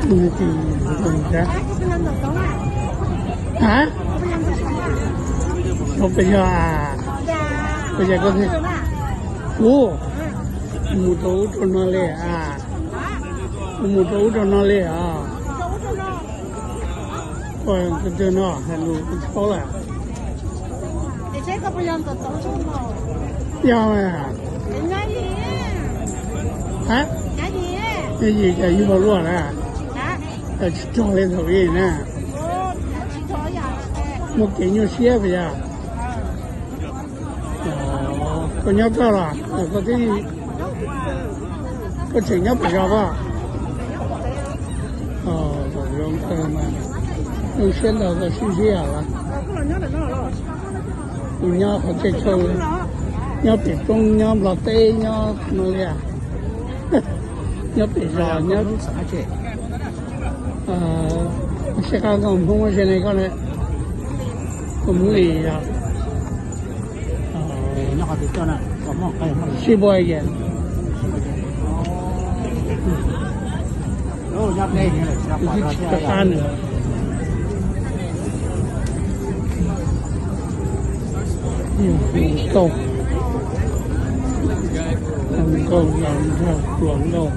Tus, tus, tus, a, sov pes yog a, pes yog koj thiaj, kuv mus rau ub rau no li a, kuv mus rau ub rau no li a. Ua tus twg no hais lus kuv tsis paub lawm. Yog, a, nyob yim cas yug npaum luaj na, cas tsis rog li thaum ub na. Muaj kev nyuaj siab puas yog? Koj nyob koj los koj twb, koj tseem nyob pem zos koj? Zoo siab ntau koj sib ntsib lawm. Kuv nyob qhov Txhiaj Tsheej, nyob pem roob, nyob Nplog teb, nyob no li, nyob pem zos, nyob, sib qab nkauj Hmoob ze ne koj, koj Hmoob li yog. Sib npuab ib ke, sib qab nws. Nkauj, nkauj los nrog hluas nkauj.